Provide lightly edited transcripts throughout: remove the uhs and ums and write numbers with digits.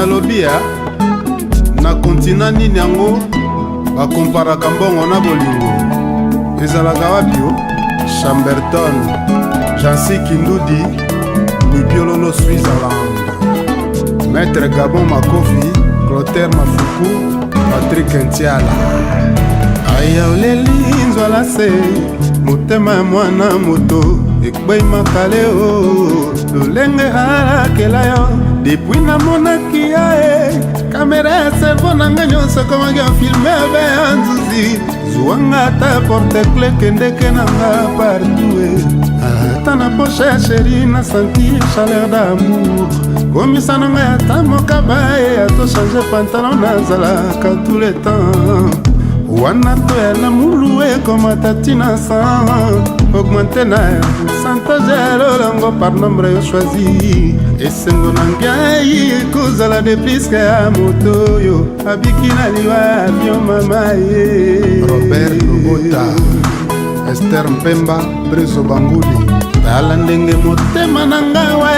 Nalobi ya na kontina nini yango bakomparaka mbongo na bolingo ezalaka wapi? O Chamberton, Jansi Kindudi, Mibiololo, Switzerland, Maître Gabon Makofi, Clotaire Mafuku, Patrick Ntiala. Aya oleli nzwala se motema ya mwana moto ekwei makale o lolenge alakela yo. Depuis namonaki yo e kamera ya cerveau na nga nyonso ekomaki filme be ya nzuzi. Zwanga ata porte-clé, kendeke na nga partout e ata na poche ya chéri na senti chaleur d'amour. Komisa na ngai ata mokaba e atochange pantalon, nazalaka tout le temps wana. To ya lamulu ekomata ntina 100, augmente na pourcentage ya lolongo par nombre yo choisi. Esengo na ngai ekozala de plus que ya moto oyo abiki na liwa ya avion, mama ye. Robert Lobota, Ester Mpemba, Brezo Banguli. Tala ndenge motema na nga wa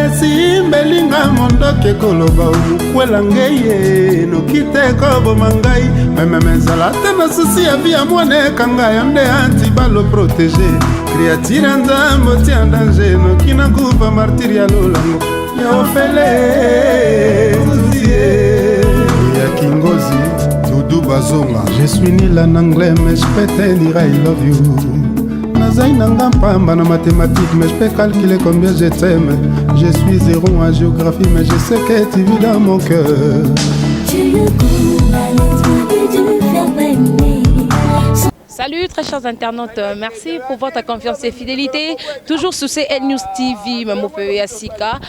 esimbelinga mondoki, ekoloba omukwela ngeye noki te koboma ngai. Mememe ezala te na souci ya vie ya mwana ekanga yo nde antibalo protégé, créature ya Nzambe otia danger noki nakufa martyr ya lolango ya ofele ya Kingozi. Dudu Bazonga. Je suis nul en anglais, mais je peux te dire I love you. Nazali nanga mpamba na mathématique, mais je peux calculer combien je t'aime. Je suis zéro en géographie, mais je sais que tu vis dans mon cœur. Tu le goût de faire aimer. Salut très chers internautes, merci pour votre confiance et fidélité. Toujours sur CL News TV, Mamo ya Sika,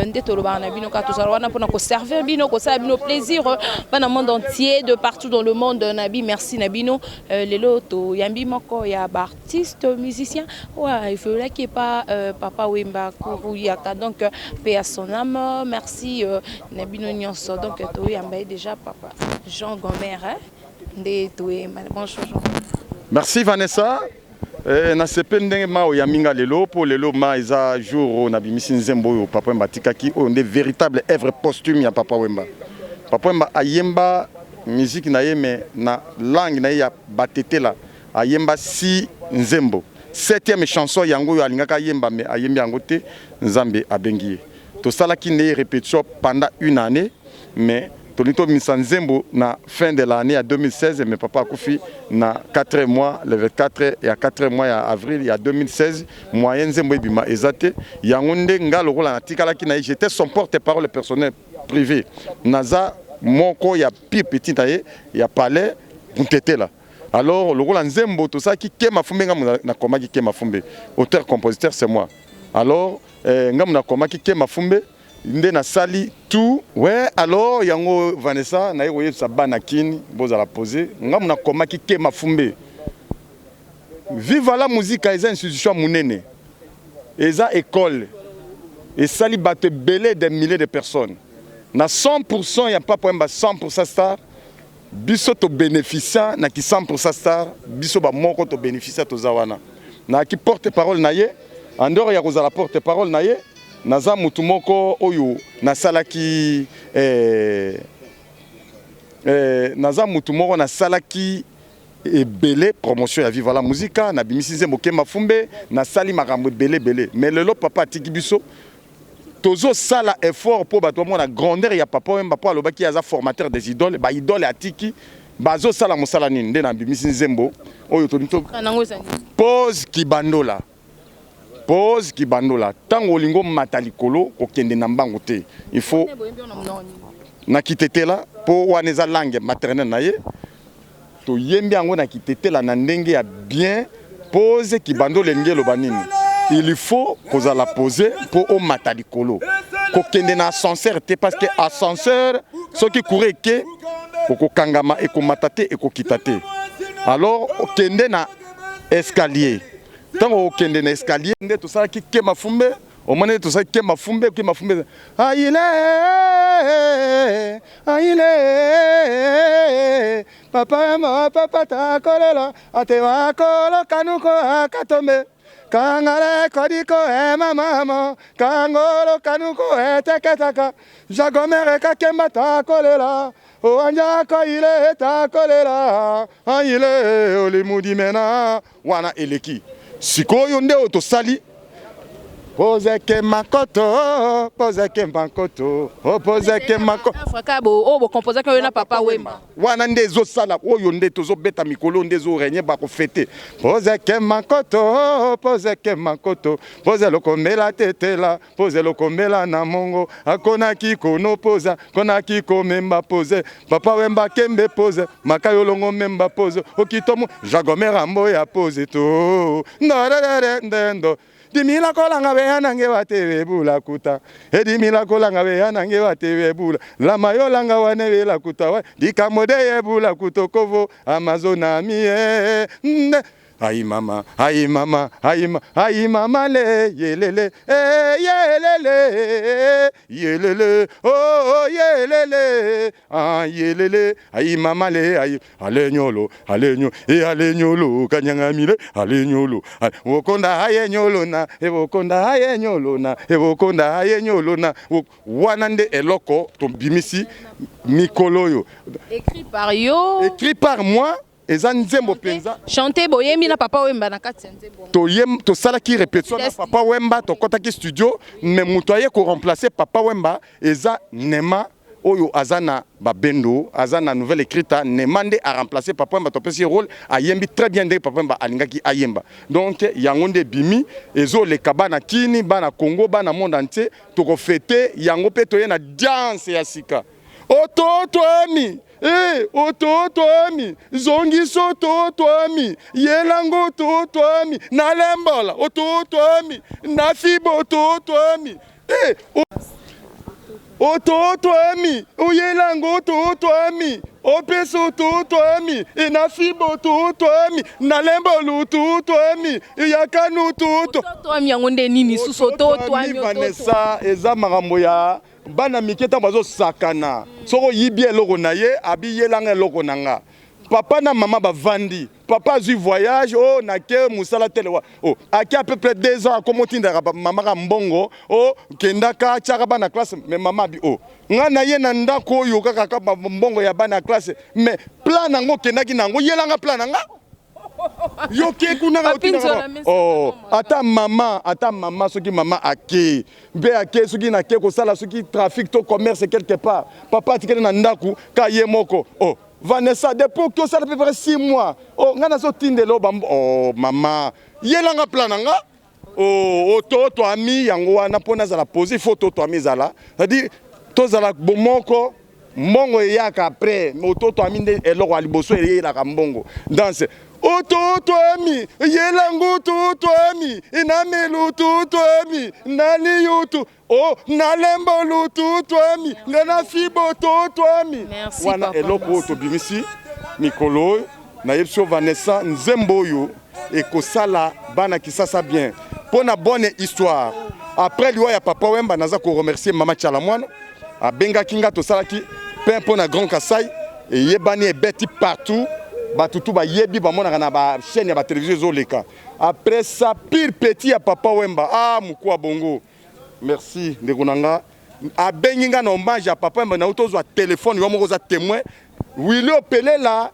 nde tolobaka na bino kaka tozala wana mpona koservir bino, kosala bino plaisir, bana monde entier, de partout dans le monde. Nabi merci na bino. Lelo toyambi moko ya baartiste musicien oyo evolaki epa Papa Wemba Kuruyaka, donc paix à son âme. Merci na bino nyonso. Donc toyamba ye déjà, papa Jean Gomer, hein? Nde toyemba. Bonjour Jean. Merci Vanessa. Nasepeli ndenge ma oyambi nga lelo, mpo lelo ma eza jour oyo nabimisi nzembo oyo Papa Wemba atikaki, oyo nde véritable œuvre posthume ya Papa Wemba. Papa Wemba ayemba musique na ye, mais na langue na ye ya Batetela ayemba si nzembo. Septième chanson yango oyo alingaka ayemba, mais ayembi yango te, Nzambe abengi ye. Tosalaki nde répétition pendant une année, mais tolingi tobimisa nzembo na fin de l'année ya 2016, mais papa akufi na 4 mois, le 24 ya 4 mois ya avril ya 2016. Moyen nzembo ebima eza te. Yango nde nga lokola natikalaki na ye, j'étais son porte parole personnel privé, naza moko ya pire petit na ye ya palais Ntetela. Alors lokola nzembo tosalaki Kema Fumbe, nga nakomaki Kema Fumbe, auteur compositeur c'est moi. Alors ngambo nakomaki Kema Fumbe nde nasali tout, ouais. Alors yango Vanessa, naye koyebisa bana Kini bozala posé. Ngambo nakomaki Kema Fumbe. Viva la Musica eza institution ya monene, eza école esali bato ebele, des milliers de personnes. Na 100 ya Papa Wemba, 100 star, biso tobénéficia na ki 100 star. Biso bamoko tobénéficia, toza wana. Nayaki porte parole na ye. En dehors ya kozala porte parole na ye, naza mutu moko oyo nasalaki naza mutu moko nasalaki ebele promotion ya Viva la Musica. Nabimisi nzembo Kemba Fumbe, nasali makambo ebele ebele. Mais lelo papa atiki biso, tozosala effort mpo bato bamona grandeur ya Papa Wemba, mpo alobaki aza formateur des idoles. Baidole atiki bazosala mosala nini? Nde nabimisi nzembo oyo tolingi. Nango ezali? Pose Kibandola, pose Kibandola. Ntango olingi omata likolo, kokende na mbangu te, il faut na Kitetela, mpo wana eza langue maternelle na ye. Toyembi yango na Kitetela na ndenge ya bien. Pose Kibandola elingi eloba nini? Il faut kozala pose mpo omata likolo, kokende na ascenseur te, parce que ascenseur soki courant eke, okokangama, ekomata te, ekokita te. Alors okende na escalier. Ntango okende na escalier, nde tosalaki Kema Fumbe. Omoni nde tosalaki Kema Fumbe. Kema Fumbe ayile ayile papa ma papa takolela ate wakolo kanuko akatombe. Kangale kodiko e mama kangolo kanuko e teketaka jagomere kakemba takolela oanja koile takolela aile olimudimena wana eleki sikoyo nde oyo tosali pozeke makoto pozeke makoto opozeke makoto Afrika bo oyo bocomposaki oyo na Papa Wemba. Wana nde ezosala oyo nde tozobeta mikolo nde ezorenye bakofete pozeke makoto pozeke makoto poze lokombela tetela poze lokombela na mongo akonaki kono poza konaki komemba poze papa Wemba kembe poze makayo longo memba poze okitomo jagomera mboya poze to ndorerere ndendo dimila kolanga beya nange batebe bula kuta edimila kolanga beya nange batebe bula lama yolanga wane bela kuta wa dikambo de yebula kutokovo amazona mie nde ai mama ai mama ai ma ai mama le yelele eh yelele yelele oh yelele ah yelele ai mama le ai ale nyolo ale nyo e ale nyolo kanyangamile ale nyolo wokonda aye nyolo na e wokonda aye nyolo na e wokonda aye nyolo na wana nde eloko tobimisi mikolo oyo. Écrit par yo. Écrit par moi, eza nzembo mpenza. Chanté boyembi na Papa Wemba na kati ya nzembo. Toyem tosalaki répétition na Papa Wemba, tokɔtaki studio, mais moto aye koremplacer Papa Wemba eza Nema oyo aza na babendo, aza na nouvelle écrite. Nema nde aremplace Papa Wemba, topesi ye rôle, ayembi très bien ndenge Papa Wemba alingaki ayemba. Donc yango nde ebimi, ezoleka bana Kini, bana Congo, bana monde entier, tokofete yango mpe toye na danse ya sika. Ototoami e ototoami zongiso ototoami yelango ototoami nalembola ototoami nafibo ototoami e ototoami oyelango ototoami opesa ototoami enafibo ototoami nalembolu ototoami eyakanu ototo Ototoami yango nde nini susu ototoami? Vanessa, eza makambo ya bana mike ntango bazosakana. Soki oyibi eloko na ye, abiyelanga eloko na nga. Papa na mama bavandi, papa azwi voyage o nake mosala telewa o ake à peu près 2 ans, akoma otindaka mama ka mbongo o kendaka tiaka bana classe. Mais mama abi o nga na ye na ndako oyo kaka ka mbongo ya bana classe, mais plan nango okendaki nango, yelanga plan na nga yo ke kuna. Oh, ata mama, ata mama, soki mama ake mpe ake, soki nake kosala soki trafic to commerce quelque part, papa atikali na ndako ka ye moko. Oh Vanessa, depuis oki osala peu près 6 mois, oh ngai nazotindela o bambo. Oh mama, yelanga plan na nga. Oh, ototoami yango wana mpo nazala posé, il faut ototoami ezala, c'est-à-dire tozala bomoko. Mbongo eyaka après, mais ototoami nde eloko ya liboso eyelaka mbongo. Danse ototoami yelango ototoami inamelu ototoami naliyutu o nalembolu ototoami nga na fibo ototoami. Wana eloko oyo tobimisi mikolo oyo. Nayebi so Vanessa, nzembo oyo ekosala bana Kisasa bien. Mpo na bonne histoire, après liwa ya Papa Wemba, naza koremercier mama Tiala Mwana, abengaki nga, tosalaki mpe mpo na Grand Kasai, eyebani, ebeti partout, bato tu bayebi, bamonaka na bachaîne ya batelevizio ezoleka. Après ça, pire petit ya Papa Wemba, ah mokwa bongo, merci ndeko na nga, abengi nga na hommage ya Papa Wemba. Nauti ozwa telefone, yo moko oza témoin, Willi Opelela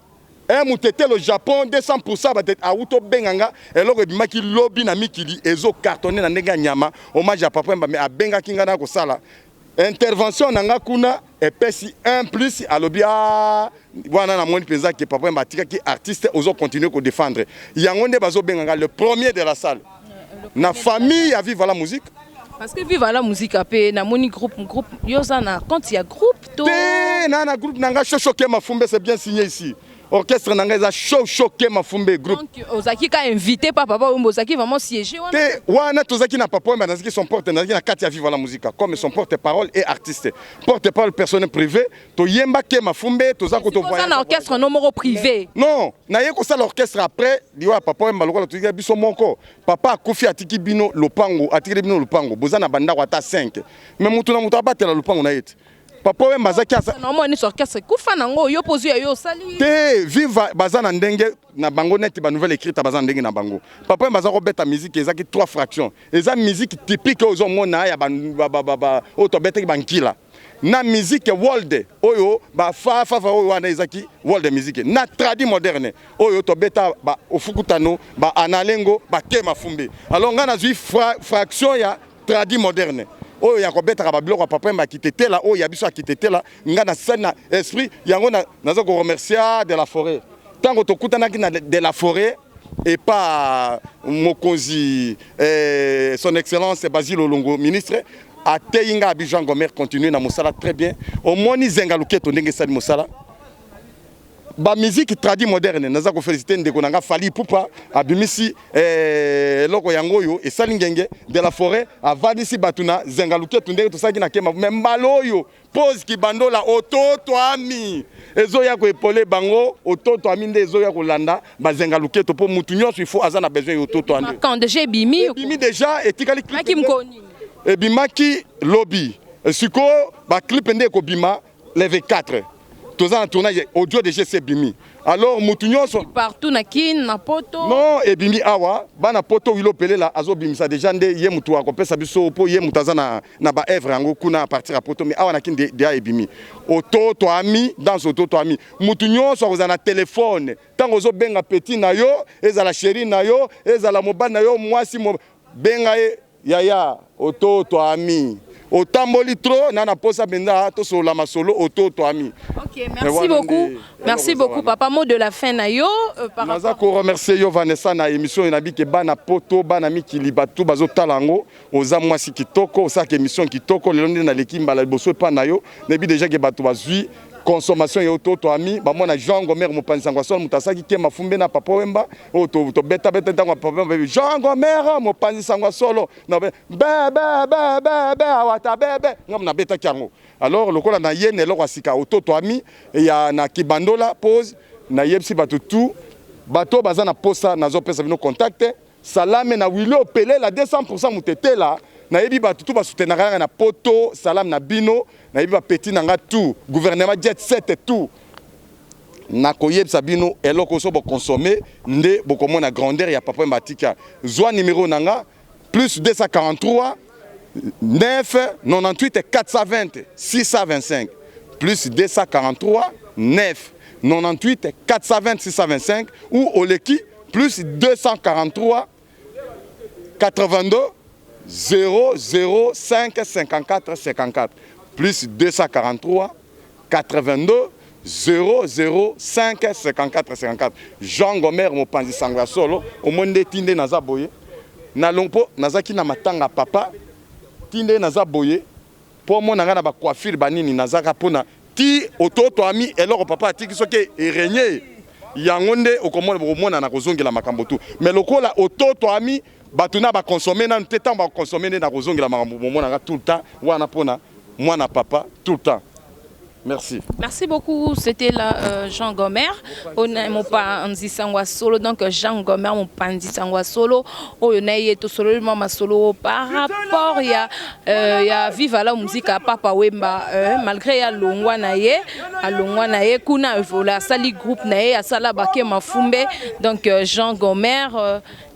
un mutetelo Japon 200% bate auti obenga nga. Eloko ebimaki lobi na mikili ezocartonne na ndenge ya nyama, hommage ya Papa Wemba. Mais abengaki nga na kosala intervention na nga kuna, epesi un plus. Alobi a wana namoni mpenza ke Papa Wemba atikaki artiste ozocontinue kodéfendre yango nde bazobenga nga le premier de la salle na famille ya Viva la Musique. Parce que Viva la Musique ape namoni groupe yo oza na compte ya groupe to? Te, na groupe na nga Shoshoke Mafumbe, c'est bien signé ici. Orchestre na nga eza Shoshoke Mafumbe groupe. Donc ozalaki ka invité pa Papa Wemba, ozalaki vraiment siégé wana? Te, wana tozalaki na Papa Wemba, nazalaki son porte, nazalaki na kati ya Viva la Musique comme son porte parole et artiste, porte parole personnel privé. Toyemba ke Mafumbe, toza kotoza na orchestre no moko privé? Non, naye kosala orchestre après liwa ya Papa Wemba. Lokola toyiki biso moko, papa akufi, atiki bino lopango, atikeli bino lopango, boza na bandako ata 5, mais motu na moto abatela lopango na ye te. Papa Wemba azaki aza Na omoni orchestre ekufa nango, yo mpo ozwi ya yo, osali. Te, Viva baza na ndenge na bango, neti banouvelle écrite, baza na ndenge na bango. Papa Wemba aza kobeta musique ezaki trois fractions. Eza musique typique oyo ozomona ya oyo tobetaki bankila na musique world, oyo bafafafa oyo wana ezaki world musique, na tradi moderne oyo tobeta ba ofukutano, ba analengo, bakema fumbe. Alors ngai nazwi fraction ya tradi moderne oyo ya kobetaka babiloko ya Papa Wemba akitetela, oyo ya biso akitetela. Ngai nasali na esprit yango. Naza koremercier de la forêt. Ntango tokutanaki na de la forêt epa mokonzi, son excellence Basile Olongo, ministre, ateyi nga abi: "Jean Gomer, continue na mosala très bien." Omoni Zenga Luketo ndenge esali mosala bamusique tradi moderne. Naza koféliciter ndeko na nga Fally Ipupa, abimisi eloko yango oyo esali ngenge. De la forêt avandisi bato na Zenga Luketu ndenge tosalaki na Kema. Me mbala oyo pose Kibandola, ototo ami ezoya koepole bango, ototo ami nde ezoya kolanda bazenga luketo, mpo mutu nyonso ifo aza na besoin ya ototo ande. Quand déjà ebimi? Ebimi déjà, etikali clip. Maki mokolo nini? Ebimaki lobi. Sikoyo baclip nde ekobima le 24. Toza na tournage audio déjà, esi ebimi. Alors mutu nyonso Partout na Kine, na Poto? Non, ebimi awa. Bana Poto, Wilo Pelela azobimisa déjà, nde ye mutu akopesa biso, mpo ye mutu aza na baœuvre yango kuna à partir ya Poto. Mais awa na Kine deya ebimi, ototo ami danse, ototo ami. Mutu nyonso akozala na telefone ntango ozobenga petit na yo, ezala chéri na yo, ezala mobali na yo, mwasi benga ye: "Yaya, ototo ami, otamboli trop na posa mpenza tosolola masolo, ototo ami." Ok, merci beaucoup. Merci beaucoup, papa. Mot de la fin na yo par Naza koremercier yo, Vanessa, na émission oyo. Nabi ke bana Poto, bana mikili, bato bazotala yango. Oza mwasi kitoko, osalaka émission kitoko. Lelo nde naleki mbala liboso epa na yo. Nayebi déjà ke bato bazwi consommation ya ototo ami, bamona Jean Gomer, mopanzi sango asolo, moto asalaki Kema Fumbe na Papa Wemba, oyo tobetabeta ntango ya Papa Wemba. Jean Gomer, mopanzi sango ya solo, be be be be be awata bebe, ngambo nabetaki yango. Alors lokola na ye na eloko ya sika, ototo ami ya na Kibandola pose, nayebisi bato tu, bato baza na posa, nazopesa bino contact salame na Wili Opelela 200 motetela. Nayebi bato tu basoutenaka yanga na Poto, salame na bino. Nayebi bapeti na nga tout, gouvernement jet 7 tout. Nakoyebisa bino eloko so bokonsome nde bokomona grandeur ya Papa Wemba atika. Zwa numéro na nga: plus 243 9 98 420 625, plus 243 9 98 420 625, ou oleki plus 243 82 0 0 5 54 54, plus 243 82 0 0 5 54 54. Jean Gomer, mopanzi sango ya solo. Omoni nde ti nde naza boye, nalong mpo nazalaki na matanga papa. Ti nde naza boye mpo omona ngai na bacoiffure banini, nazaka mpona ti ototo ami eloko papa atiki. Soki erenye yango nde okomona, bokomona na kozongela makambo tu. Mais lokola ototo ami, bato na bakonsome nanu te. Ntango bakonsome nde na kozongela makambo, bomonaka tout le temps wana mpona mwana papa tout le temps. Merci. Merci beaucoup. C'était là Jean Gomer. Mopanzi sango solo. Donc Jean Gomer, mopanzi sango solo. Oyo na ye to solo mama solo par rapport ya Viva la musique à Papa Wemba, malgré ya longwa na ye, alongwa na ye kuna, voilà, sali groupe na ye, asala bake mafumbe. Donc Jean Gomer,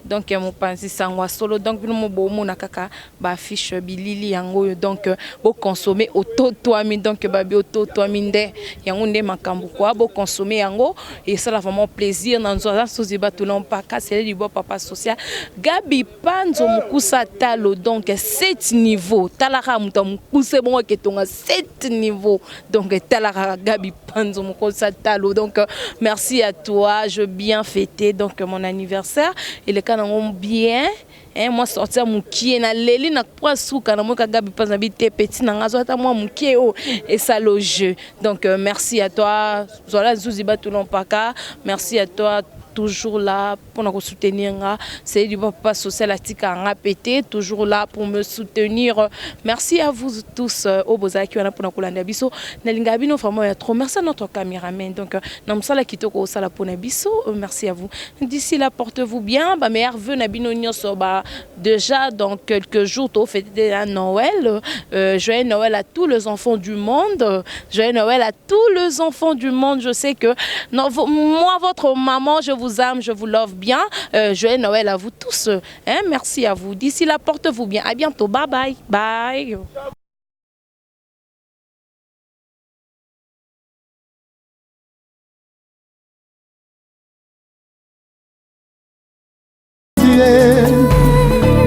donc mopanzi sango ya solo. Donc bino mo bomona kaka baaffiche, bilili yango oyo. Donc boconsommer ototwami. Donc babi ototwami nde yango nde makambo kwa. Boconsommer yango, esala vraiment plaisir na nzo. Aza sozi batula mpaka sele libwa papa social Gabi Panzo mokusa talo. Donc 7 niveau, talaka moto ya mokuse bongo aketonga 7 niveau. Donc talaka Gabi Panzo mokusa talo. Donc merci à toi, je bien fêté donc mon anniversaire, eleka nango bien, hein. Mwa sorti ya mokie, naleli na po suka na moka Gabi Panzo na bi te petit na nga, azwa ata mwa mokie oyo esala au jeu. Donc merci à toi, Zola Zuzi Batula Mpaka, merci à toi. toujours là pour nous soutenir. C'est du papa social atika nga pété, toujours là pour me soutenir. Merci à vous tous oyo bozalaki wana pour kolanda biso. Nalinga bino vraiment ya trop. Merci à notre caméraman. Donc na mosala kitoko osala pona biso. Merci à vous. D'ici là, portez-vous bien. Ba meilleurs vœux na bino nyonso, ba déjà dans quelques jours to fêter la Noël. Joyeux Noël à tous les enfants du monde. Joyeux Noël à tous les enfants du monde. Je sais que non, moi, votre maman, je vous aime, je vous love bien. Joyeux Noël à vous tous. Hein, merci à vous. D'ici là, portez-vous bien. À bientôt. Bye bye. Bye.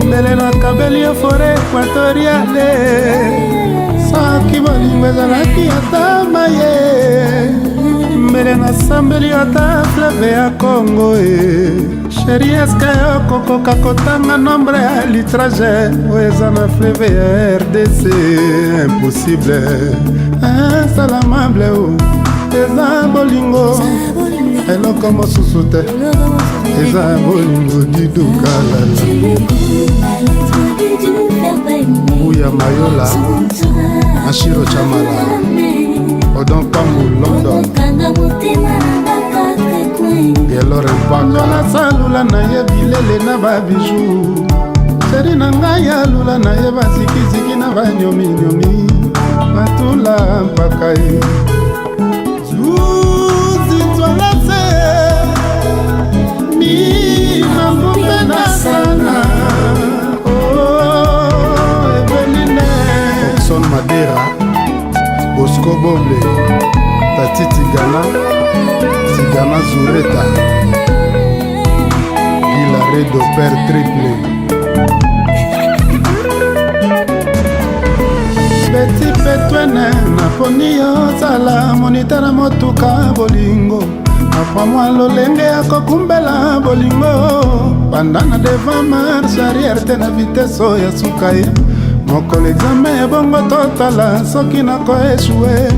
Mbele nakabeli yo forêt équatoriale. Soki bolingo ezalaki ata maye, mbele nasambeli ata fleuve ya Kongo. E chéri, eske okokoka kotanga nombre ya litrage oyo eza na fleuve ya RDC? Impossible, insalamable. O eza bolingo, eloko mosusu te, eza bolingo. Didukalala Buya Mayola, Mashiro Chamala, Odon Pambu London, Gelore Mpaka. Nasalula na ye bilele na babiju. Chéri na ngai alula na ye bazikiziki na banyominyomi, matula mpaka ye zuzinzwalase minakupenda sana. Oh, Eveline Oxon Madera, Bosco Boble, Tati Tigana, Tigana Zureta, Gilaredo Père Triple. Beti Petwene, naponi yo ozala moniteur na motuka bolingo. Apwa mwa lolenge ya kokumbela bolingo, banda na devant, marche arrière te na vitesse oyo ya suka ye. Mokolo examen ebongo, totala soki nakoéchouer.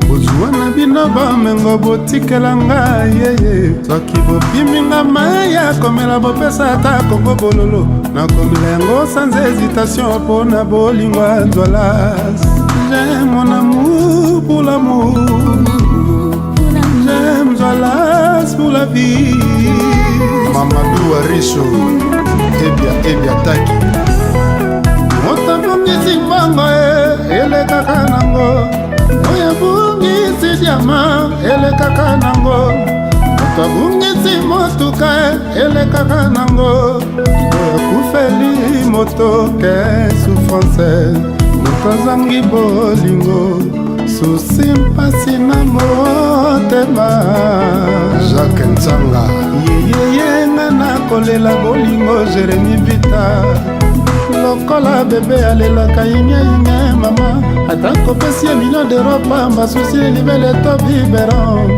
Bozwa na bino bamengo, botikela ngai yeye. Soki bopiminga mai ya komela, bopesa ata kongo bololo, nakomela yango sans hésitation mpo na bolingo ya Nzwalas. J'aime mon amour pour l'amour, j'aime Nzwalas pour la vie. Mamadou Ariso, Ebia Ebia Taki. Moto abungisi mbongo e, elekaka nango. Oyo abungisi diamant, elekaka nango. Moto abungisi motuka e, elekaka nango. Oyo akufeli moto, ke souffrance. Moto azangi bolingo, susi mpasi na motema. Jacques Ntsanga, yeyeye, nga nakolela bolingo. Jérémi Vita, lokola bebe alelaka inge mama, ata kopesi ye million d'euro pamba, susi libele to biberon.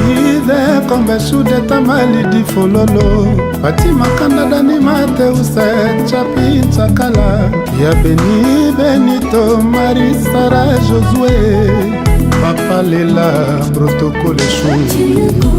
Dize kombe sudeta malidi fololo, Fatima Kanda, Dani Mateuse, Chapi Ntsakala ya Beni, Benito, Marie Sara, Josue, Papa Lela, protocole chou.